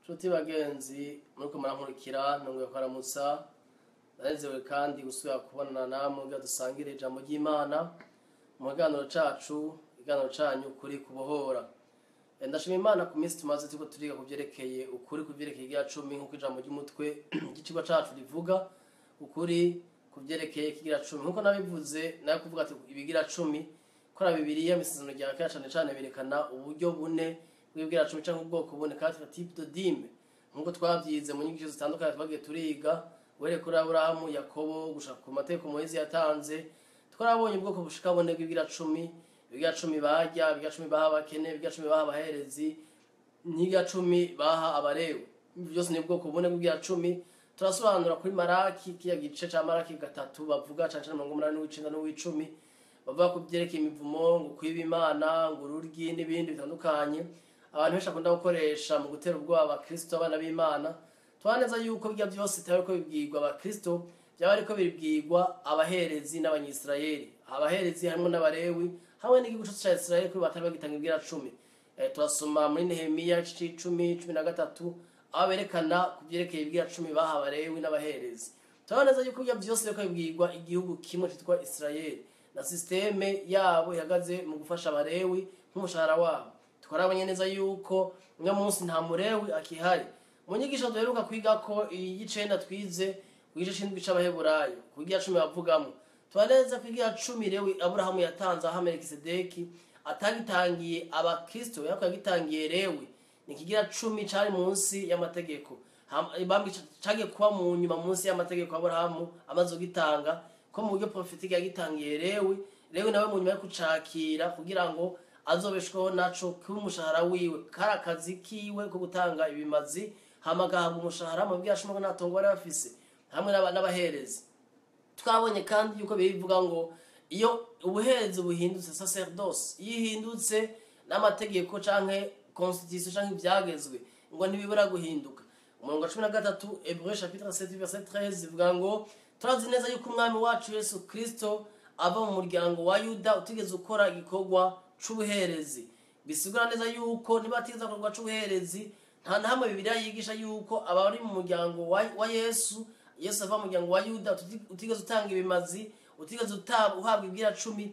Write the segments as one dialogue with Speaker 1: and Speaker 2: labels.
Speaker 1: Nshuti bagenzi muriko murankurikira, nongeye kubaramutsa. Ndanezerewe kandi gusubira kubonana namwe kugira dusangire ijambo ry'Imana mu kiganiro cacu, ikiganiro canyu Ukuri Kubohora. Ndashima Imana ku minsi tumaze turiko turiga ku vyerekeye ukuri ku vyerekeye ikigira cumi, nk'uko ijambo ry'umutwe ry'icigwa cacu rivuga ukuri ku vyerekeye ikigira cumi. Nk'uko nabivuze, nayo kuvuga ati ibigira cumi kora Bibiliya mu rya kera cane cane berekana uburyo bune bw'ibigira cumi canke ubwoko bune, quatre types de dîme, nk'uko twavyize mu nyigisho zitandukanye twagiye turiga uhereye kuri Aburahamu, Yakobo, gushika ku mategeko Moyizi yatanze. Twarabonye ubwoko bushika bune bw'ibigira cumi: ibigira cumi barya, ibigira cumi baha abakene, ibigira cumi baha abaherezi, n'ibigira cumi baha Abalewi. Byose ni ubwoko bune bw'ibigira cumi. Turasobanura kuri Maraki, kiya gice ca Maraki 3 bavuga cane cane 89 n'uw'icumi, bavuga ku vyerekeye imivumo, ngo kwiba Imana, ngo ururyi n'ibindi bitandukanye abantu benshi bakunda gukoresha mu gutera ubwoba Abakristo, abana b'Imana. Tubona neza yuko birya byose bitaba biriko bibwirwa Abakristo, byaba ariko bibwirwa abaherezi n'Abanyisirayeli. Abaherezi harimo n'Abalewi hamwe n'igihugu cose ca Isirayeli, kuri batari bagitanga ibigira cumi. Turasoma muri Nehemiya igice c'icumi, 13, aho berekana ku vyerekeye ibigira cumi baha Abalewi n'abaherezi. Turabona neza yuko birya vyose biriko bibwirwa igihugu kimwe citwa Isirayeli na système yabo ihagaze mu gufasha Abalewi nk'umushahara wabo. Twarabonye neza yuko uno munsi nta Mulewi akihari. Mu nyigisho duheruka kwiga ko iy'icenda twize ku gice c'indwi c'Abaheburayo, ku kigira cumi bavugamo, tubona neza ko ikigira cumi Lewi Aburahamu yatanze aha Melikisedeki atagitangiye Abakristo, ariko yagitangiye Lewi. Ni ikigira cumi cari munsi y'amategeko, cagiye kuba mu nyuma munsi y'amategeko. Aburahamu amaze kugitanga ko mu buryo prophétique yagitangiye Lewi. Lewi nawe mu nyuma yo kucakira kugira ngo azobeshweho naco k'umushahara wiwe, kari akazi kiwe ko gutanga ibimazi, hama agahabwa umushahara mu bwira ko nta tongo bari bafise hamwe n'abaherezi. Twabonye kandi yuko bivuga ngo iyo ubuherezi buhindutse, sacerdoce iyo ihindutse, n'amategeko canke constitution canke ivyagezwe ngo ntibibura guhinduka. Umurongo wa 13, Hébreux chapitre 7 verset 13, ivuga ngo turazi neza yuko Umwami wacu Yesu Kristo ava mu muryango wa Yuda utigeze ukora igikorwa c'ubuherezi. Bisigura neza yuko niba atigeze igikorwa c'ubuherezi, nta na hamwe Bibiliya yigisha yuko abari mu muryango wa Yesu, Yesu ava mu muryango wa Yuda utigeze utanga ibimazi, utigeze uhabwa ibigira cumi,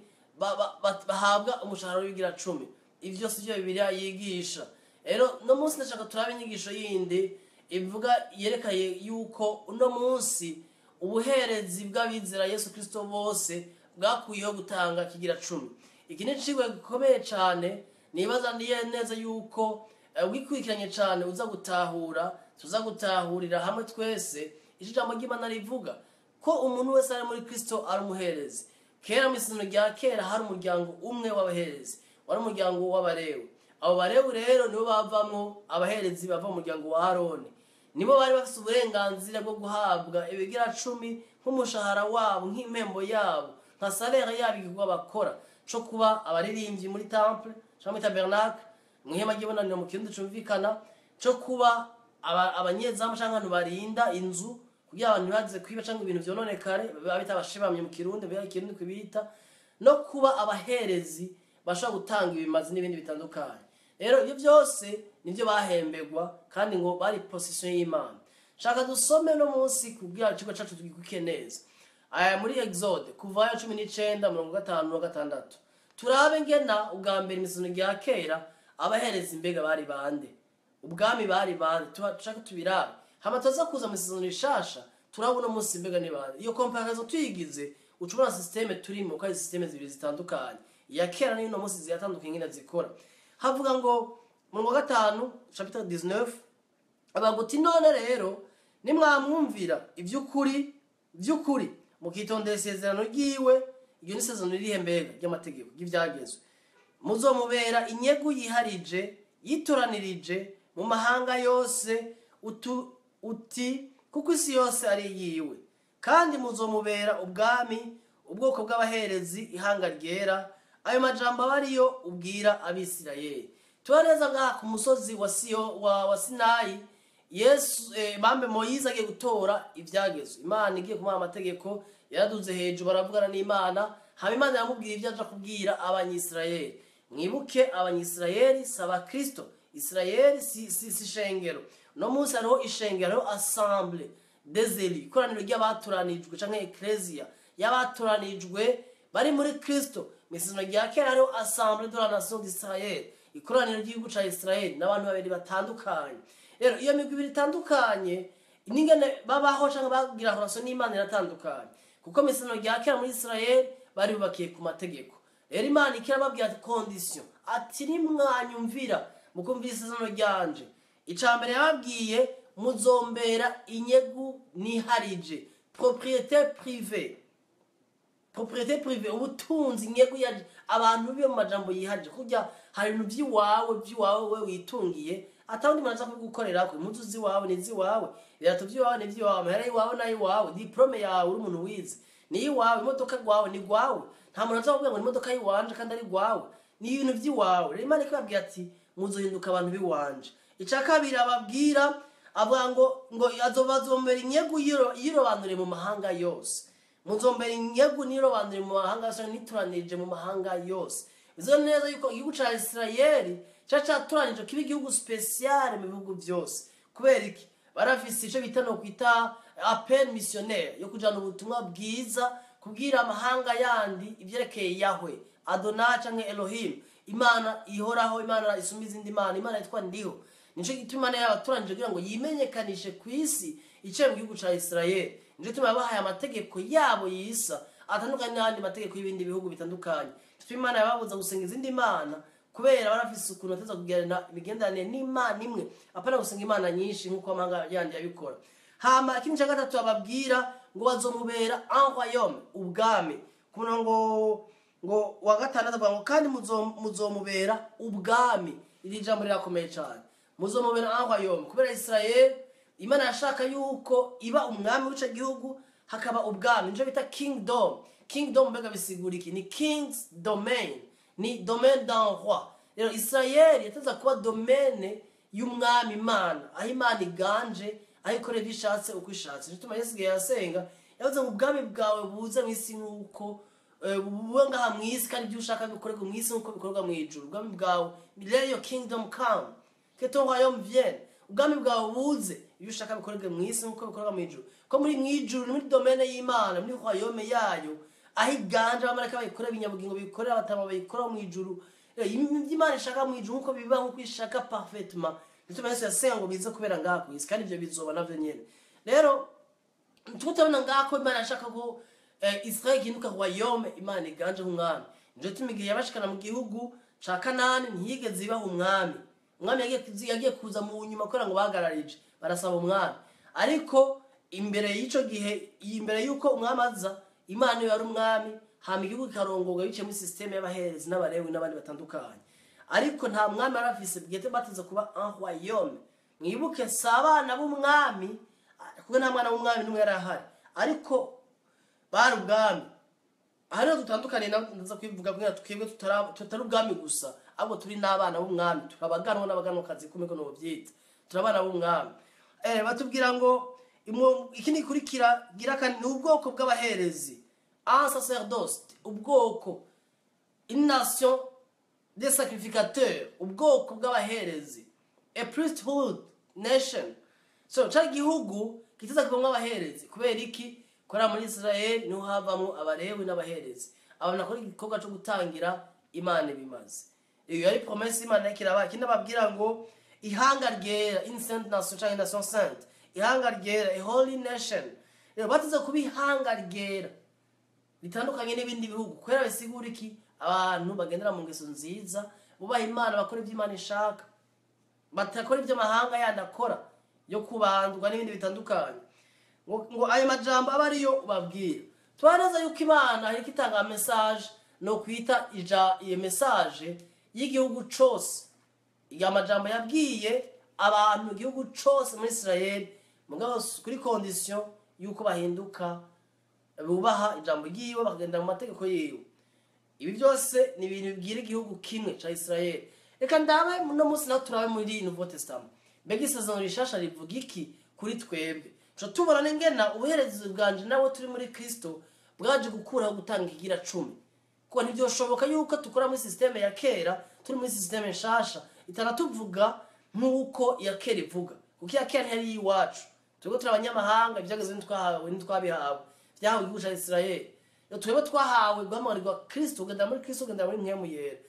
Speaker 1: bahabwa umushahara w'ibigira cumi. Ivyo si byo Bibiliya yigisha. Rero no munsi ndashaka turabe inyigisho yindi ivuga yerekaye yuko uno munsi ubuherezi bw'abizera Yesu Kristo bose bwakuyeho gutanga kigira cumi. Iki ni icigwa gikomeye cane, nibaza niye neza yuko wikurikiranye cane uza gutahura, tuza gutahurira hamwe twese ico ijambo ry'Imana rivuga ko umuntu wese ari muri Kristo ari umuherezi. Kera mu Isezerano rya kera hari umuryango umwe w'abaherezi, wari umuryango w'Abalewi. Abo Balewi rero nibo bavamwo abaherezi bava mu muryango wa Aroni, nibo bari bafise uburenganzira bwo guhabwa ibigira cumi nk'umushahara wabo, nk'impembo yabo, nka salaire yabo, igikorwa bakora co kuba abaririmbyi muri temple canke muri tabernacle, mu ihema ry'ibonaniro mu Kirundi cumvikana, co kuba abanyezamu canke abantu barinda inzu kugira abantu ntibaze kwiba canke ibintu vyononekare, babita abashibamye mu Kirundi, biba Ikirundi kubita, no kuba abaherezi bashobora gutanga ibimazi n'ibindi bitandukanye. Rero ibyo byose nibyo bahembegwa, kandi ngo bari possession y'Imana. Shaka dusome no munsi kugira ikigo cacu tugikuke neza aya muri Exode, kuvayo 19, 56, turabe ngena ubwa mbere imisono rya kera abaherezi mbega bari bande, ubwami bari bande. Tushaka tubirabe, hama tuza kuza mu isezerano rishasha turabona umunsi mbega ni bande. Iyo comparaison tuyigize, uca ubona système turimo ko ari système zibiri zitandukanye, iya kera n'ino munsi ziratandukanye ingene zikora. Havuga ngo murongo wa 5, chapitre 19, abaguti uti: "None rero nimwamwumvira iby'ukuri by'ukuri, mukitondera isezerano ryiwe." Iryo ni isezerano ririhe mbega? Ry'amategeko, ry'ibyagezwe. "Muzomubera inyegu yiharije, yitoranirije mu mahanga yose, utu, uti kuko isi yose ari iyiwe. Kandi muzomubera ubwami, ubwoko bw'abaherezi, ihanga ryera. Ayo majambo aba ariyo ubwira Abisirayeli." Tuba neza ngaha ku musozi wa Siyo, wa Sinayi, Yesu, bambe Moyize agiye gutora ivyagezwe, Imana igiye kumuha amategeko, yaraduze hejuru baravugana n'Imana, hama Imana yamubwira ibyo aja kubwira Abanyisirayeli. Mwibuke, Abanyisirayeli si Abakristo. Israel si ishengero. No munsi hariho ishengero, assemblée des élus, ikoraniro ry'abatoranijwe canke ecclesia y'abatoranijwe bari muri Kristo. Mu isezerano rya kera hariho assemblée de la nation d'Israël, ikoraniro ry'igihugu ca Israel, n'abantu babiri batandukanye. Rero iyo migwi ibiri itandukanye, n'ingene babaho canke bagira relation n'Imana iratandukanye, kuko mu isezerano rya kera muri Israel bari bubakiye ku mategeko. Rero Imana ikirababwira ati condition, ati nimwanyumvira mukumvira isezerano ryanje. Ica mbere yababwiye, muzombera inyegu niharije, propriété privée, propriété privée, ubutunzi, inyegu ya abantu biyo mu majambo yiharije. Kurya hari ibintu by'iwawe we witungiye, atawundi muntu aza kubigukorerako. Impuzu z'iwawe ni iz'iwawe, ibirato by'iwawe ni iby'iwawe, amahera y'iwawe n'ay'iwawe, diplôme yawe uri umuntu wize ni iwawe, imodoka rwawe ni rwawe. Nta muntu aza kuvuga ngo ni imodoka y'iwanje kandi ari rwawe, ni ibintu by'iwawe. Rero Imana ikababwira ati muzohinduka abantu b'iwanje. Icya kabiri ababwira, avuga ngo azobazombera inyegu yirobanure mu mahanga yose. Muzombera inyegu nirobanure mu mahanga yose, nituranije mu mahanga yose. Bizo neza yuko igihugu ca Isirayeli ca caturanije kiba igihugu spécial mu bihugu byose. Kubera iki? Barafise ico bita no kwita appel missionnaire yo kujana ubutumwa bwiza, kubwira amahanga yandi ivyerekeye Yahwe Adonai canke Elohim, Imana ihoraho, Imana isumba izindi mana, Imana yitwa Ndiho. Nico gituma Imana yabaturanije kugira ngo yimenyekanishe ku isi iciye mu gihugu ca Isirayeli. Nico gituma yabahaye amategeko yabo yisa atandukanye n'ayandi mategeko y'ibindi bihugu bitandukanye. Gituma Imana yababuza gusenga izindi mana, kubera barafise ukuntu bateza kugirana imigenderanire n'Imana imwe, apana gusenga imana nyinshi nk'uko amahanga yandi yabikora. Hama ikindi cya gatatu ababwira ngo bazomubera un royaume, ubwami. Ku murongo ngo wa gatandatu avuga ngo kandi muzomubera ubwami. Iri jambo rirakomeye cyane, muzomubera un royaume, kubera Israel Imana yashaka yuko iba umwami w'ico gihugu, hakaba ubwami, nico bita kingdom. Kingdom mbega bisigura iki? Ni king's domain, ni domaine d'un roi. Rero Israel yateza kuba domaine y'umwami Imana, aho Imana iganje, aho ikorera ibyo ishatse uko ishatse. Nico gituma Yesu igihe yasenga yavuze ngo ubwami bwawe buze mu isi nk'uko bube ngaha mu isi, kandi ibyo ushaka bikorerwe mu isi nk'uko bikorwa mu ijuru. Ubwami bwawe, let your kingdom come, que ton royaume vienne, ubwami bwawe buze, ibyo ushaka bikorerwe mu isi nk'uko bikorwa mu ijuru. Ko muri mu ijuru ni muri domaine y'Imana, muri royaume yayo, aho iganje, abamarayika bayikorera, ibinyabugingo bikorera, abatama bayikora mu ijuru. Ibyo Imana ishaka mu ijuru nk'uko biba, nk'uko ishaka parfaitement. Bituma Yesu yasenga ngo bize kubera ngaha ku isi, kandi ibyo bizoba navyo nyene. Rero tutabona ngaha ko Imana yashaka ko Israel ihinduka royaume, Imana iganje nk'umwami. Nico gituma igihe yabashikana mu gihugu ca Kanani ntiyigeze ibaha umwami. Umwami yagiye kuza mu nyuma, kubera ngo bahagararije barasaba umwami. Ariko imbere y'ico gihe, imbere y'uko umwami aza, Imana niyo yari umwami, hama igihugu kikarongorwa biciye muri système y'abaherezi n'abalewi n'abandi batandukanye, ariko nta mwami yari afise bwite. Bateze kuba un royaume. Mwibuke, si abana b'umwami, kuko nta mwana w'umwami n'umwe yari ahari, ariko bari ubwami. Aha rero dutandukaniye nawe, ndaza kwivuga kugira twebwe tutari ubwami gusa, ahubwo turi n'abana b'umwami, turabaganwa n'abaganwakazi, kumeko no byita, turi abana b'umwami. Batubwira ngo ikindi gikurikira gira kandi ni ubwoko bw'abaherezi, un sacerdoce, ubwoko, une nation des sacrificateurs, ubwoko bw'abaherezi, a priesthood nation. So ca gihugu kiteza kuvamwo abaherezi. Kubera iki? Kubera muri Israel niho havamwo abalewi n'abaherezi, abantu bakora igikorwa co gutangira Imana ibimaze. Iyo yari promesse Imana yariko irabaha. Ikindi ababwira ngo ihanga ryera, une sainte nation canke nation sainte, ihanga ryera, a holy nation. Rero bateze kuba ihanga ryera bitandukanye n'ibindi bihugu. Kubera bisigura iki? Abantu bagendera mu ngeso nziza, bubaha Imana, bakora ibyo Imana ishaka, batakora ibyo amahanga yandi akora yo kubandwa n'ibindi bitandukanye. Ngo ayo majambo aba ariyo ubabwira. Tubona yuko Imana iriko itanga message, no kwita ija iyo message y'igihugu cose. Iyo majambo yabwiye abantu, igihugu cose muri Israel, mugabo kuri condition yuko bahinduka, bubaha ijambo ryiwe, bakagenda mu mategeko yiwe. Ibi byose ni ibintu bibwira igihugu kimwe ca Israel. Reka ndabe uno munsi naho turabe muri Nouveau Testament, mbega isezerano rishasha rivuga iki kuri twebwe? Tuca tubona n'ingena ubuherezi bwanje nabo turi muri Kristo bwaje gukuraho gutanga igira cumi, kuko ntibyoshoboka yuko dukora muri système ya kera turi muri système nshasha itanatuvuga. Nk'uko iya kera ivuga, kuko iya kera ntiyari iwacu, twebwe turi abanyamahanga. Ibyagezweho ntitwahawe, ntitwabihawe, byahawe igihugu cya Isirayeli. Iyo twebwe twahawe guhamagarirwa Kristo, kugendera muri Kristo, kugendera muri Mpwemu Yera.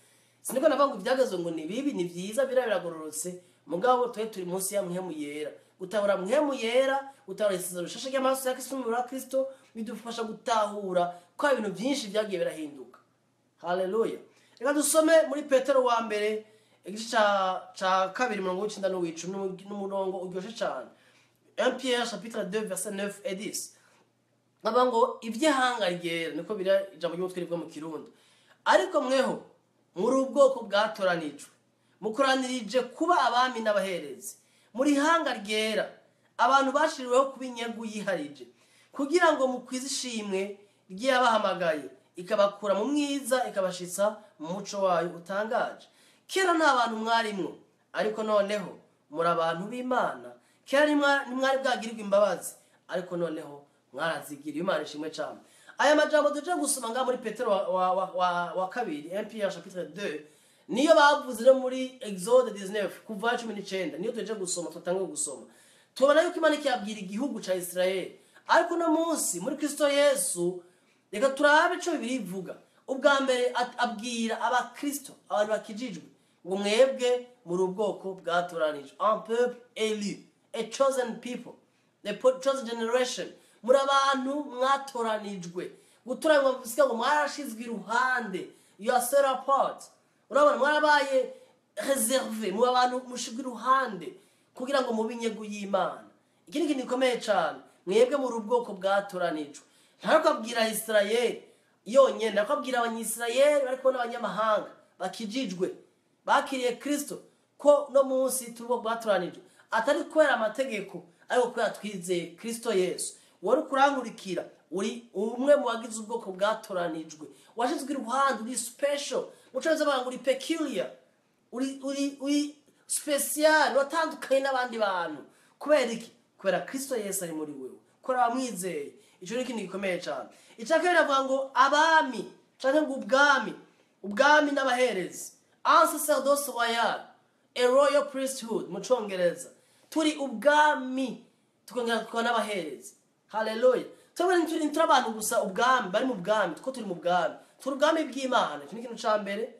Speaker 1: Siniko navuga ngo ibyagezwe ngo ni bibi, ni byiza, biragororotse, mugabo twe turi munsi ya Mpwemu Yera. Gutahura Mpwemu Yera, gutahura isezerano rishasha ry'amaraso ya Kristo n'umubiri wa Kristo, bidufasha gutahura ko hari ibintu byinshi byagiye birahinduka. Haleluya! Reka dusome muri Petero wa mbere, igice ca kabiri, umurongo w'icenda n'uw'icumi, n'umurongo uryoshe cane. 1 Pierre chapitre 2 verset 9 et 10. Bavuga ngo iby'ihanga ryera, niko bira ijambo ry'umutwe rivuga mu Kirundi. Ariko mweho muri ubwoko bwatoranijwe, mukoranirije kuba abami n'abaherezi, muri ihanga ryera, abantu bashiriweho kuba inyungu yiharije, kugira ngo mukwize ishimwe ry'Iyabahamagaye ikabakura mu mwiza ikabashitsa mu muco wayo utangaje. Kera nta bantu mwarimwo, ariko noneho muri abantu b'Imana. Kera ntimwari bwagirirwa imbabazi, ariko noneho mwarazigiriwe. Imana ishimwe cyane. Aya majambo tuje gusoma ngaha muri Petero wa kabiri, 1 Pierre chapitre 2, niyo bavuze no muri Exode 19 kuva 19, niyo tuje gusoma, tutangiye gusoma. Tubona yuko Imana ikiyabwira igihugu ca Israel, ariko uno munsi muri Kristo Yesu. Reka turabe ico Bibiliya ivuga. Ubwa mbere abwira abakristo, abantu bakijijwe, ngo mwebwe muri ubwoko bwatoranijwe, un peuple élu, a chosen people, the chosen generation. Muri abantu mwatoranijwe. Gutoranywa bisiga ngo mwarashizwe iruhande, you are set apart. Urabona, mwarabaye réservé, mu abantu mushizwe iruhande kugira ngo mube inyungu y'Imana. Iki ni ikintu gikomeye cyane. Mwebwe muri ubwoko bwatoranijwe. Ntabwo abwira Isirayeli yonyine, ntabwo abwira Abanyisirayeli, ariko n'abanyamahanga bakijijwe, bakiriye Kristo, ko no munsi turi ubwoko bwatoranijwe, atari kubera amategeko, ariko kubera twizeye Kristo Yesu. Wari kurankurikira, uri umwe mu bagize ubwoko bwatoranijwe, washyizwe iruhande, uri special. Mu cyongereza bavuga ngo uri peculiar, uri special, uratandukanye n'abandi bantu. Kubera iki? Kubera Kristo Yesu ari muri wewe, kubera wamwizeye. Icyo ni ikintu gikomeye cyane. Icya kabiri avuga ngo abami, cyangwa ngo ubwami, ubwami n'abaherezi, un sacerdoce royal, a royal priesthood mu Cyongereza. Turi ubwami, tukongera tukaba n'abaherezi. Haleluya! Twebwe ntituri abantu gusa ubwami, bari mu bwami, two turi mu bwami, turi ubwami bw'Imana. Icyo ni ikintu cya mbere.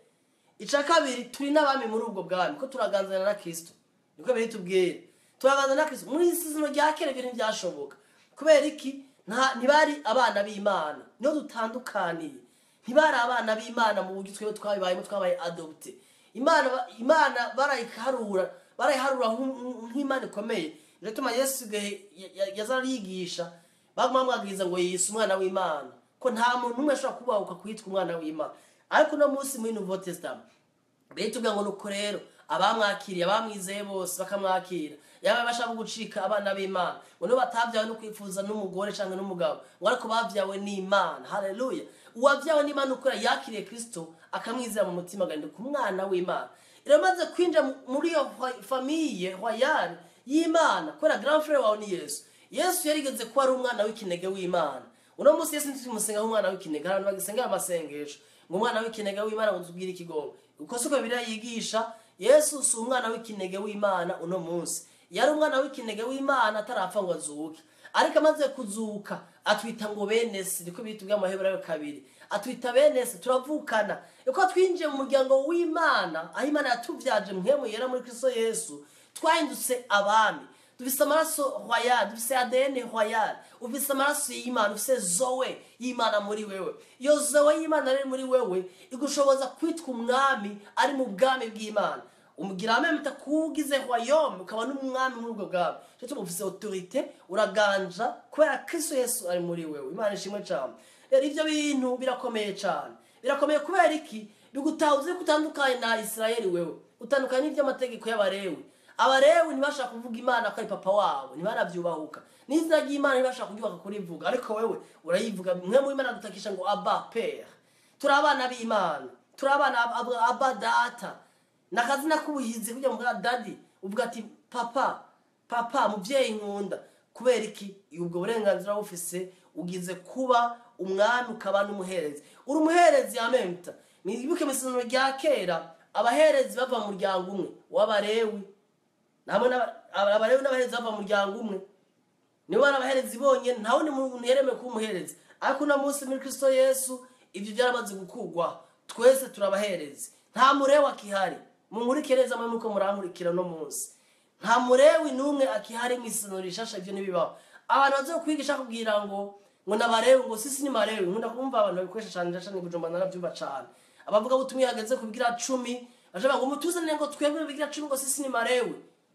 Speaker 1: Icya kabiri, turi n'abami muri ubwo bwami, ko turaganzana na Kristo. Niko biri tubwira, turaganzana na Kristo. Muri isezerano rya kera ibyo ntibyashoboka. Kubera iki? Ntibari abana b'Imana. Niho dutandukaniye. Ntibari abana b'Imana mu buryo twebwe twabibayemo, twabaye adopté. Imana barayiharura nk'Imana ikomeye. Nico gituma Yesu igihe yaza arigisha, baguma bamwagiriza ngo yise umwana w'Imana, ko nta muntu n'umwe ashobora kubahuka kwitwa umwana w'Imana. Ariko uno munsi muri Nouveau Testament bitubwira ngo nuko rero abamwakiriye, abamwizeye bose bakamwakira, yaba bashaka gucika abana b'Imana, ngo nibo batabyawe no kwifuza n'umugore cyangwa n'umugabo, ngo ariko babyawe n'Imana. Haleluya! Uwabyawe n'Imana ukora yakiriye Kristo, akamwizera mu mutima, agahinduka umwana w'Imana. Rero maze kwinjira muri iyo famille royale y'Imana, kubera grand frère wawe ni Yesu. Yesu yarigeze kuba ari umwana w'ikinege w'Imana. Uno munsi Yesu ntitumusenga nk'umwana w'ikinege. Hari abantu bagisengera amasengesho ngo umwana w'ikinege w'Imana, ngo tubwire ikigongo. Uko siko Bibiliya yigisha. Yesu si umwana w'ikinege w'Imana uno munsi. Yari umwana w'ikinege w'Imana atarapfa ngo azuke, ariko amaze kuzuka atwita ngo bene se. Niko bitubwiye mu Baheburayo 2, atwita bene se, turavukana. Uko twinjiye mu muryango w'Imana, aho Imana yatubyaje Mpwemu Yera muri Kristo Yesu, twahindutse abami. Dufise amaraso royal, dufise ADN royal. Ufise amaraso y'Imana, ufise zoe y'Imana muri wewe. Iyo zoe y'Imana riri muri wewe igushoboza kwitwa umwami ari mu bwami bw'Imana. Umugira amwe kugize royaume, ukaba n'umwami muri ubwo bwami. Cyo tuma ufise autorité, uraganja kubera Kristo Yesu ari muri wewe. Imana ishimwe cyane. Rero ivyo bintu birakomeye cyane. Birakomeye kubera iki? Bigutahuza ko utandukanye na Israeli. Wewe utandukanye n'ivy'amategeko y'Abarewi. Abarewi ntibashaka kuvuga Imana ko ari papa wabo, ntibanavyubahuka n'izina ry'Imana, ntibashaka kuryubaka kurivuga, ariko wewe urayivuga. Mwe mu Imana dutakisha ngo Abba Père. Turi abana b'Imana, turi abana, Abba, data. Nakazina k'ubuhizi kugira ngo daddy, uvuga ati papa, papa, muvyeyi nkunda. Kubera iki? Ubwo burenganzira bufise, ugize kuba umwami, ukaba n'umuherezi. Uri umuherezi yamemta. Mwibuke mu isezerano rya kera, abaherezi bava mu muryango umwe w'Abarewi. Namwe Abalewi n'abaherezi bava mu muryango umwe, nibo bari abaherezi bonyene, nta wundi muntu yeremewe kuba umuherezi. Ariko uno munsi muri Kristo Yesu ibyo byaramaze gukugwa, twese turabaherezi, nta murewi akihari. Munkurikire neza mwe muko murankurikira uno munsi, nta murewi n'umwe akihari mu isezerano rishasha, ibyo ntibibaho. Abantu baza kwigisha kugira ngo nabarewi, ngo sisi ni marewi. Nkunda kumva abantu babikoresha cyane cyane Bujumbura, narabyumva cyane. Abavuga butumwa hageze kubigira 10 baje ngo mutuzanire ngo twebwe bigira 10, ngo sisi ni marewi.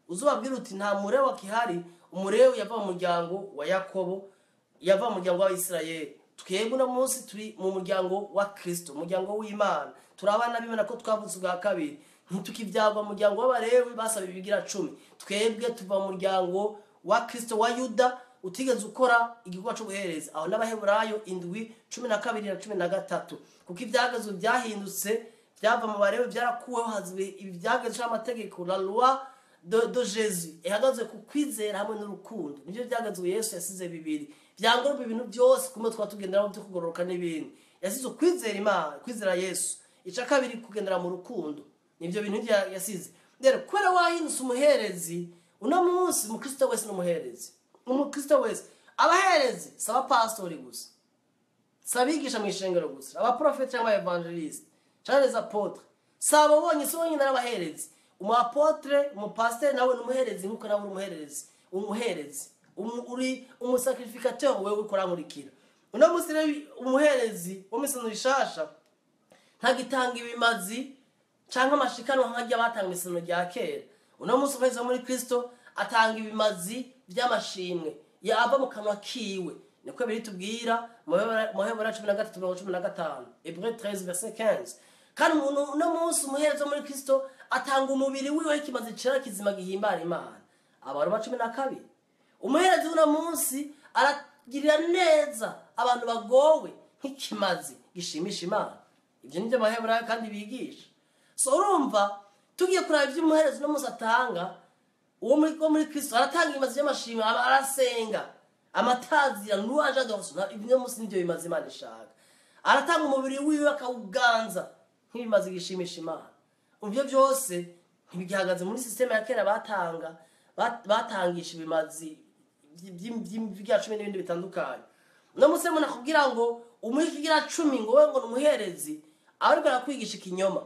Speaker 1: Uzobabwira uti nta murewi akihari. Umurewi yava mu muryango wa Yakobo, yava mu muryango wa Isirayeli. Twebwe uno munsi turi mu muryango wa Kristo, umuryango w'Imana, turi abana b'Imana ko twavutse ubwa kabiri. Ntitukivyagwa mu muryango w'Abarewi basaba ibigira 10. Twebwe tuva mu muryango wa Kristo wa Yuda utigeze ukora igikorwa cyo guhereza. Aho n'Abaheburayo 7:12 na 13, kuko ibyagezwe byahindutse, byava mu Barewi byarakuweho, hazwi ibyagezwe cy'amategeko, la loi de Jésus ihagaze ku kwizera hamwe n'urukundo. Nibyo byagezwe Yesu yasize bibiri byangorwa ibintu byose kumwe twa tugendera byo kugororoka n'ibindi. Yasize kwizera Imana, kwizera Yesu, ica kabiri kugendera mu rukundo. Nibyo bintu yasize. Rero kubera wahindutse umuherezi, uno munsi umukristo wese n'umuherezi. Umukristo wese, abaherezi si abapasitori gusa, si abigisha mu ishengero gusa, abaprofeti cyangwa evangeliste cyangwa les apôtres, si abo bonyine, si bonyine ari abaherezi. Umuapotre, umupasiteri nawe ni umuherezi nk'uko nawe uri umuherezi. Umuherezi uri umusacrificateur, wewe uriko urankurikira uno munsi. Rero umuherezi wo mu isezerano rishasha ntagitanga ibimazi canke amashikanwa nk'arya batanga mu isezerano rya kera. Uno munsi umuherezi wo muri Kristo atanga ibimazi by'amashimwe yava mu kanwa kiwe, niko biri tubwira mu Baheburayo 13:15, Hébreux 13 verset 15. Kandi umuntu uno munsi umuherezi wo muri Kristo atanga umubiri wiwe ikimazi cera kizima gihimbara Imana, Abaroma 12. Umuherezi w'uno munsi aragirira neza abantu bagowe nk'ikimazi gishimisha Imana. Ibyo nibyo Abaheburayo kandi bigisha. So urumva tugiye kuraba ibyo umuherezi uno munsi atanga, uwo muri Kristo aratanga ibimazi by'amashimwe, arasenga amatazira louange, adoration. Ibyo munsi nibyo bimaze Imana ishaka. Aratanga umubiri wiwe akawuganza nk'ibimazi gishimisha Imana. Ibyo byose ntibigihagaze muri système ya kera batanga batangisha ibimazi bya 10 n'ibindi bitandukanye. Uno munsi umuntu akubwira ngo umuhe ikigira 10 ngo wewe ngo ni umuherezi, ariko arakwigisha ikinyoma,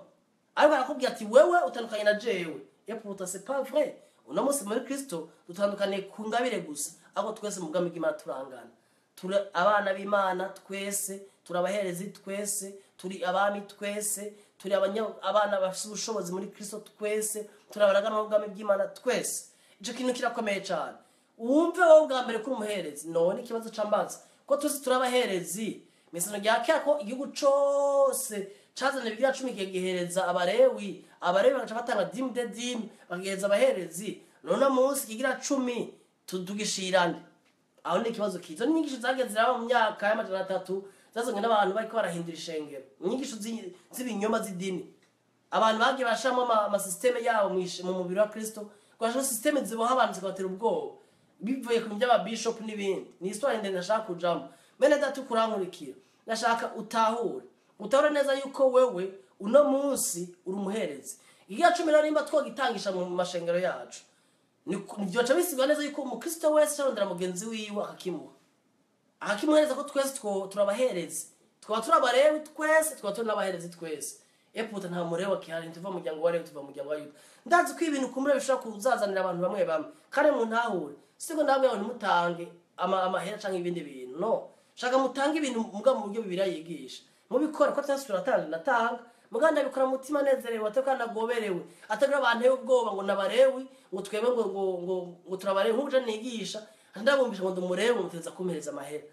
Speaker 1: ariko arakubwira ati wewe utandukanye na jewe. Et pourtant c'est pas vrai. Uno munsi muri Kristo dutandukaniye ku ngabire gusa, aho twese mu bwami bw'Imana turangana, turi abana b'Imana twese, turi abaherezi twese, turi abami twese, turi abana bafite ubushobozi muri Kristo twese, turi abaraganwa b'ubwami bw'Imana twese. Ico kintu kirakomeye cyane. Wumve wowe bwa mbere kuri umuherezi. None ikibazo c'amazi ko twese turi abaherezi, misano rya kera ko igihugu cose cazana ibigira 10 kigihereza Abarewi, Abarewi bagaca batanga dîme de dîme bagihereza abaherezi. None munsi kigira 10 tugishirane? Aho ni ikibazo kizo. Ni inyigisho zagiye ziraba mu myaka y'300 zazanywe n'abantu bariko barahindura ishengero, inyigisho z'ibinyoma z'idini. Abantu bagiye bashiramo amasystème yabo mu mubiri wa Kristo, bashiramo système ziboha abantu zikabatera ubwoba, bivuye ku by'aba bishop n'ibindi. Ni histoire ndende ndashaka kujamo. Bene data ukurankurikira, ndashaka utahure neza yuko wewe uno munsi uri umuherezi. Igihe 10 rero nimba twogitangisha mu mashengero yacu, nivyoca bisigwa neza yuko umukristo wese arondera mugenzi wiwe akakimuha, akakimuhereza, ko twese turabaherezi, twaba turabarewi twese, twaba turi n'abaherezi twese. Eputa nta murewi akihari, ntuva mu muryango wa Lewi, tuva mu muryango wa Yuda. Ndazi ko ibintu kumure bishobora kuzazanira abantu bamwe bamwe, kandi mu ntahure siko ndabwira ngo ntimutange amahera canke ibindi bintu. No shaka mutange ibintu muga mu buryo Bibiliya yigisha, mubikora ko twese turatanga. Natanga muga ndabikora mu mutima nezerewe, atari nagoberewe, atari abantu ubwoba ngo nabarewi, ngo twebwe ngo turabarewi. Nk'ubu je nigisha ndabumvisha ngo ndumurewe, muteza kumpereza amahera.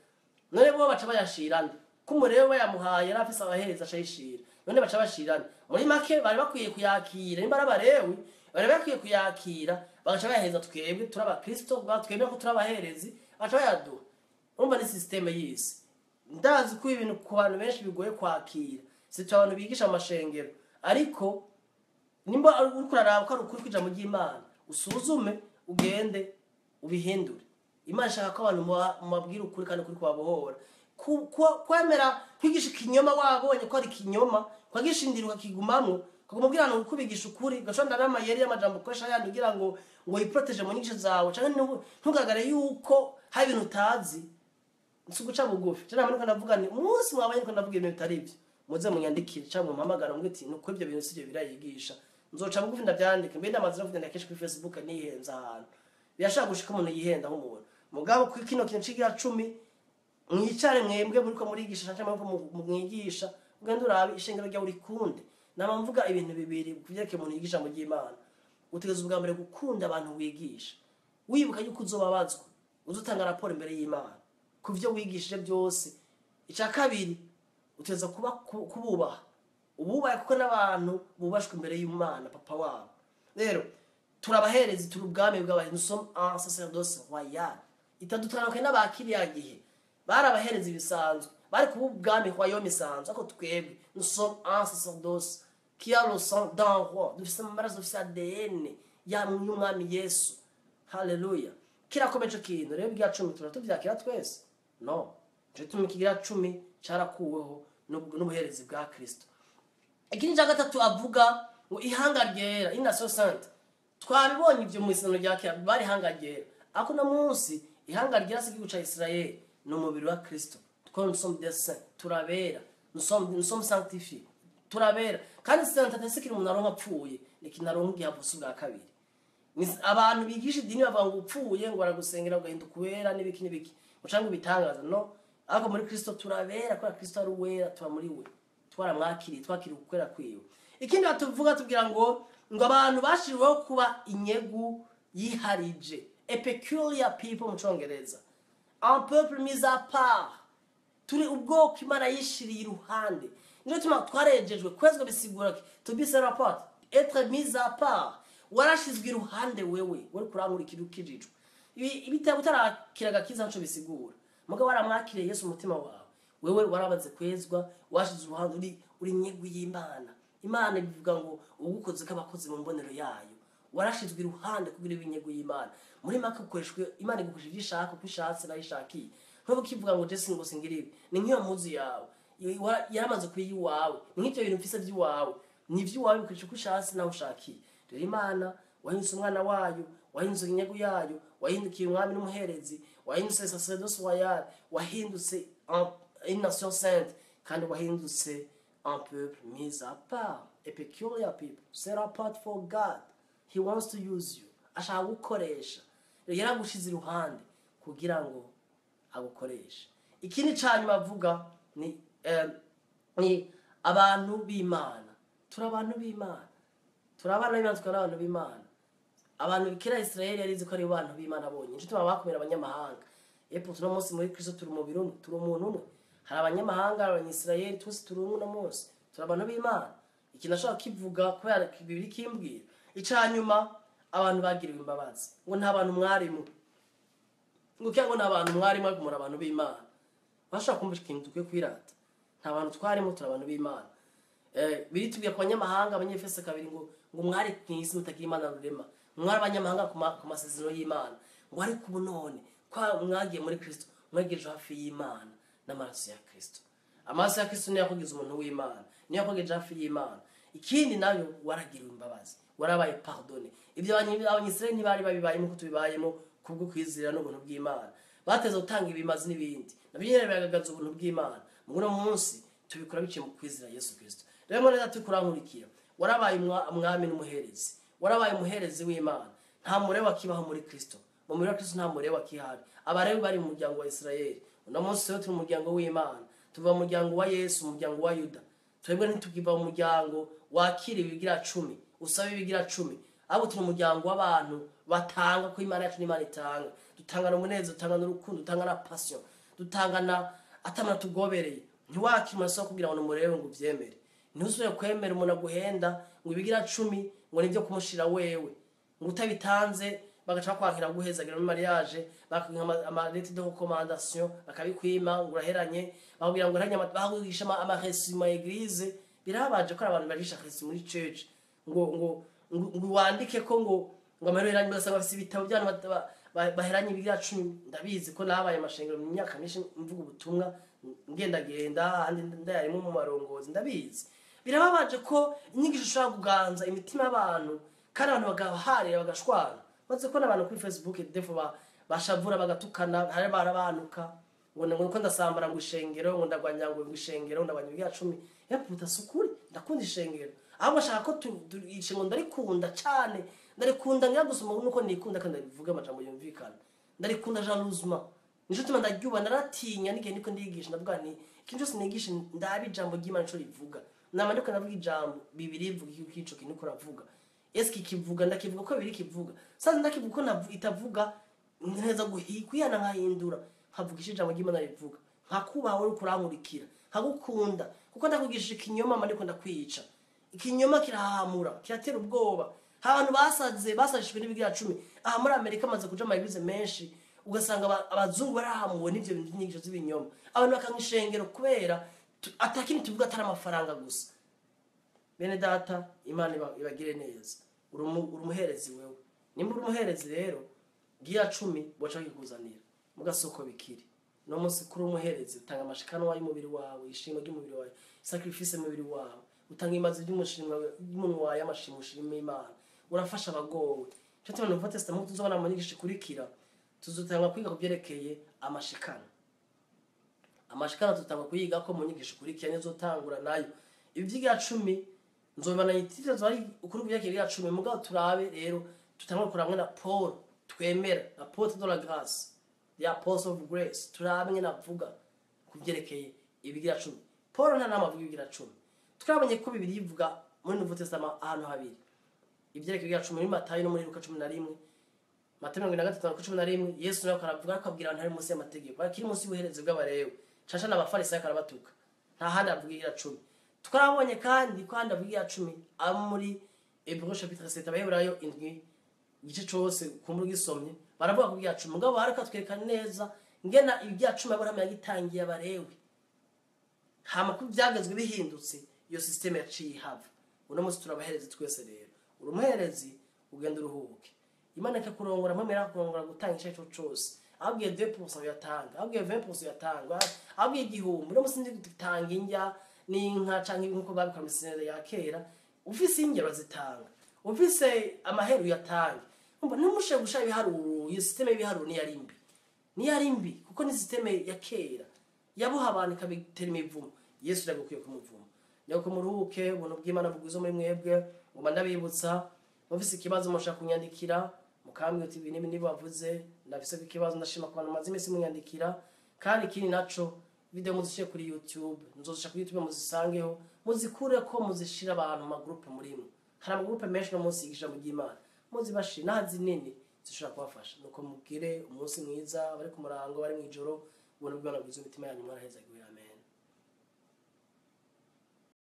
Speaker 1: None bo baca bayashirana ko umurewe bayamuhaye yari afise abahereza acayishira? None baca bashirana? Muri make bari bakwiye kuyakira, nimba ari Abarewi bari bakwiye kuyakira bagaca bayahereza twebwe turi abakristo, twemera ko turi abaherezi, baca bayaduha. Urumva ni système y'isi. Ndazi ko ibintu ku bantu benshi bigoye kwakira, si abantu bigisha amashengero, ariko nimba uriko uraraba ko ari ukuri kw'ijambo ry'Imana, usuzume ugende ubihindure. Imana ishaka ko abantu mubabwira ukuri kandi ukuri kubabohora. Kwemera kwigisha ikinyoma wabonye ko ari ikinyoma, ukagishindira ukakigumamwo. Kumubwira ngo kubigisha ukuri gashonda n'amayeri y'amajambo ukoresha yandi kugira ngo wiproteje mu nyigisho zawe, canke ntugaragare yuko hari ibintu utazi. Si uguca bugufi. Cyane niko ndavuga ni umunsi mwabaye niko ndavuga ibintu bitari ibyo, muze munyandikire cyangwa mumpamagara mumbwire ati nuko ibyo bintu sibyo birayigisha. Nzoca bugufi ndabyandike. Mbe ndamaze no kubyandika kenshi kuri Facebook, nihenza ahantu birashaka gushika umuntu yihenda nk'umuntu. Mugabo kuri kino kintu c'igira 10, mwicare mwembwe muriko murigisha cyangwa muriko mwigisha, ugende urabe ishengero ryawe urikunde. Nama mvuga ibintu bibiri kuvyerekeye umuntu yigisha mu ry'Imana. Utegerezwa ubwa mbere gukunda abantu wigisha, wibuka yuko uzobabazwa, uzotanga raporo imbere y'Imana ku vyo wigishije byose. Icya kabiri, utegerezwa kuba kububaha, ububaye kuko n'abantu bubashwe imbere y'Imana papa wabo. Rero turabaherezi, turi ubwami bw'abantu, nous sommes un sacerdoce royal. Itadutandukanye n'abakiriya gihe bari abaherezi bisanzwe, bari kuba ubwami royaume isanzwe, ariko twebwe nous sommes un sacerdoce qui a le sang d'un roi. Dufise amaraso, dufise ADN ya y'umwami Yesu. Haleluya! Kirakomeje kintu rero bya 10 turatuvyakira twese no je tumi kigira 10 carakuweho n'ubuherezi bwa Kristo. Ikindi cya gatatu avuga ngo ihanga ryera, une nation sainte. Twabibonye ibyo mu isano rya kera, bari ihanga ryera, ariko no munsi ihanga ryera si igihugu ca Israel, ni umubiri wa Kristo. Twese nous sommes des saints, turabera, nous sommes sanctifiés, turabera. Kandi sainteté si ikintu umuntu aronka apfuye, ni ikintu aronka igihe avutse ubwa kabiri. Abantu bigisha idini bavuga ngo upfuye ngo baragusengera ugahinduka uwera n'ibiki n'ibiki, ngo ibitangaza. No, ariko muri Kristo turabera, kubera Kristo ari uwera, tuba muri we, twaramwakiriye, twakiriye ukwera kwiwe. Ikindi batuvuga, tubwira ngo abantu bashiriweho kuba inyegu yiharije, a peculiar people mu Congereza, un peuple mis à part. Turi ubwoko Imana yishiriye iruhande. Niyo tuma twarejejwe. Kwezwa bisigura to be set apart, être mis à part. Warashizwe iruhande wewe wari kurankurikira ukijijwe. Ibi ibitabo utarakira agakiza nco bisigura. Mugabo waramwakiriye Yesu umutima wawe, wewe warabaze kwezwa, washize uruhande, uri nyegu y'Imana. Imana bivuga ngo ugukoze k'abakozi mu mbonero yayo. Warashizwe iruhande kugira ibinyego y'Imana. Muri make ukoreshwe, Imana igukoresha ivyo ishaka, uko ishatse nayo ishakiye. Ntubu kivuga ngo jesi ngo singira ibi, ni nk'iyo mpuzu yawe yaramaze kuba iwawe, ni nk'ivyo bintu mfise vy'iwawe, ni ivy'iwawe, bikoresha uko ushatse naho ushakiye. Rero Imana wahindutse umwana wayo, wahindutse inyego yayo, wahindukiye umwami n'umuherezi, wahindutse sacerdoce royal, wahindutse une nation sainte, kandi wahindutse un peuple mis à part, a peculiar people set apart for God. He wants to use you, ashaka gukoresha. Rero yaragushize iruhande kugira ngo agukoreshe. Ikindi ca nyuma avuga ni abantu b'Imana. Turi abantu b'Imana, turi abana b'Imana, tukaba n'abantu b'Imana. Abantu kera Israel yari izi ko ari abantu b'Imana bonyine, nico gituma bakumira abanyamahanga. Epfo tuno munsi muri Kristo turi umubiri umwe, turi umuntu umwe. Hari abanyamahanga, hari Abanyisirayeli, twese turi umwe. Uno munsi turi abantu b'Imana. Ikintu ashaka kivuga kubera Bibiri kimbwira. Ica nyuma, abantu bagiriwe imbabazi. Ngo nta bantu mwarimu, ngo cyangwa nta bantu mwarimu, ariko muri abantu b'Imana. Bashaka kumva ikintu dukwiye kwirata. Nta bantu twarimo, turi abantu b'Imana. Biri tubwiye ku banyamahanga, Abanyefeso 2, ngo mwari mu isi mutagira Imana rurema, mwari abanyamahanga ku masezerano y'Imana, ngo ariko ubu none kwa mwagiye muri Kristo, mwegeje hafi y'Imana n'amaraso ya Kristo. Amaraso ya Kristo niyo yakugize umuntu w'Imana, niyo yakugeje hafi y'Imana. Ikindi nayo, waragiriwe imbabazi, warabaye pardonné. Ibyo Abanyisirayeli ntibari babibayemo uko tubibayemo kubwo kwizera n'ubuntu bw'Imana. Bateze gutanga ibimazi n'ibindi, nabyo nyene bigaragaza ubuntu bw'Imana. Muri uno munsi tubikora biciye mu kwizera Yesu Kristo. Rero mwene data kurankurikira, warabaye umwami n'umuherezi, warabaye umuherezi w'Imana. Nta murewi akibaho muri Kristo. Mu mubiri wa Kristo nta murewi akihari. Abarewi bari mu muryango wa Isirayeli. Uno munsi rero turi mu muryango w'Imana, tuva mu muryango wa Yesu, mu muryango wa Yuda. Twebwe ntitukiva mu muryango wakira ibigira 10, usaba ibigira 10, ahubwo turi mu muryango w'abantu batanga, ko Imana yacu n'Imana itanga. Dutangana umunezero, dutangana urukundo, dutangana passion, dutangana atamana tugobereye. Ntiwakira umuntu kugira ngo numurebe ngo uvyemere. Ntusubire kwemera umuntu aguhenda ngo ibigira 10 ngo nibyo kumushira wewe, ngo utabitanze bagaca bakwakira guhezagira muri mariage, bakaguha ama lettre de recommandation, bakabikwima ngo uraheranye, bakubwira ngo uraheranye, bakugisha ama reçu mu église. Birabaje ko abantu barisha reçu muri church, ngo wandike ko ngo amahero heranye, ugasanga bafise ibitabo by'abantu baheranye ibigira 10. Ndabizi ko nabaye amashengero mu myaka myinshi mvuga ubutumwa, ngendagenda ahandi ndayarimo mu marongozi, ndabizi. Birababaje ko inyigisho ishobora kuganza imitima y'abantu, kandi abantu bagaharira bagashwana. Maze ko n'abantu kuri Facebook defo bashavura bagatukana, hari barabanuka ngo ngo ndasambara ngo ishengero, ngo ndagwanya ngo ishengero, ndagwanya ibya 10. Yaputa sukuri, ndakunda ishengero. Ahubwo ashaka ko ishengero ndarikunda cyane, ndarikunda ngira gusoma nuko nikunda kandi ndabivuga amajambo yumvikana. Ndarikunda jalousement. Nico tuma ndaryuba, naratinya n'igihe niko ndigisha, ndavuga nti ikintu cyose nigisha ndabi ijambo ry'Imana ico rivuga. Nama ndiko ndavuga ijambo Bibiliya ivuga ico kintu uko ravuga. Eske kivuga ndakivuga ko Bibiliya kivuga. Sasa ndakivuga ko itavuga, neza kwihana nkahindura, nkavuga ijambo ry'Imana rivuga. Nkakubaha wowe kurankurikira, nkagukunda kuko ndakugisha ikinyoma mba ndiko ndakwica. Ikinyoma kirahamura, kiratera ubwoba. Abantu basaze basashijwe n'ibigira 10. Aha muri Amerika amaze kuja amayibize menshi, ugasanga abazungu barahamuwe n'ivyo bintu by'inyigisho z'ibinyoma. Abantu bakanga ishengero kubera atakindi tuvuga atari amafaranga gusa. Bene data, Imana ibagire neza. Uri umuherezi wewe. Nimba uri umuherezi rero, gira 10 boca kikuzanira. Mugasoko bikiri. No munsi kuri umuherezi utanga amashikanwa y'umubiri wawe, ishimwe ry'umubiri wawe, sacrifice y'umubiri wawe, utanga imazi ry'umushimwe y'umuntu wawe, amashimwe ushima Imana. Urafasha abagowe. Cyo tubona mu Testament tuzobona mu nyigisho ikurikira, tuzotanga kwiga kubyerekeye amashikano. Amashikano tutanga kuyiga ko mu nyigisho ikurikira nizotangura nayo. Ibi by'igira 10 nzobana ititezo ari ukuri kubyerekeye igira 10, mugabo turabe rero tutangura kuramwe na Paul twemera, apôtre de la grâce, the apostle of grace, turabe ngena avuga kubyerekeye ibigira 10. Paul nta nama avuga ibigira 10. Twabonye ko Bibiliya ivuga muri Nouveau Testament ahantu habiri ibyerekeye ibigira 10, muri Matayo no muri Luka 11. Matayo 23:11, Yesu nawe aravuga akabwira abantu ari munsi y'amategeko, akiri munsi y'ubuherezi bw'abarewe, canca n'abafarisayo karabatuka. Nta handi avuga ibigira 10. Twarabonye kandi ko handi avuga ibigira 10 abo muri Hébreux chapitre 7, Abaheburayo 7 igice cose kumbura gisomye, baravuga ku bigira 10. Mugabo haraka twereka neza ngena ibigira 10 Aburahamu yagitangiye abarewe. Hama ko byagezwe bihindutse, iyo system yaciye ihava. Uno munsi turabahereza twese rero. Uri umuherezi ugenda uruhuke. Imana ikakurongora, mpamera kurongora gutanga ico cose. Abwiye 2% yatanga, abwiye 20% yatanga, abwiye 1000. Uno munsi ndi gutanga indya n'inka canke nkuko babikora mu isezerano ya kera. Ufise indya bazitanga, ufise amaheru yatanga. Umva ntumushe gusha ibiharuro, iyo system y'ibiharuro ni yari mbi. Ni yari mbi kuko ni system ya kera. Yabuha abantu ikabitera imivumo. Yesu yagukwiye kumuvuma. Nyako muruhuke, ubuntu bw'Imana bugwize muri mwebwe. Ngoma ndabibutsa, mufise ikibazo mushaka kunyandikira, mukambwira uti ibi n'ibi bavuze, ndafise ikibazo, ndashima ku bantu maze iminsi munyandikira. Kandi ikindi naco, video muzishire kuri YouTube, muzozisha kuri YouTube muzisangeho, muzikure ko muzishira abantu mu magroupe murimo. Hari amagroupe menshi no munsi yigisha mu ry'Imana. Muzibashire naho zinini zishobora kubafasha. Nuko mugire umunsi mwiza, bari ku murango, bari mw'ijoro, ubuntu bw'Imana bugwize imitima yanyu, mwarahezagiwe. Amen.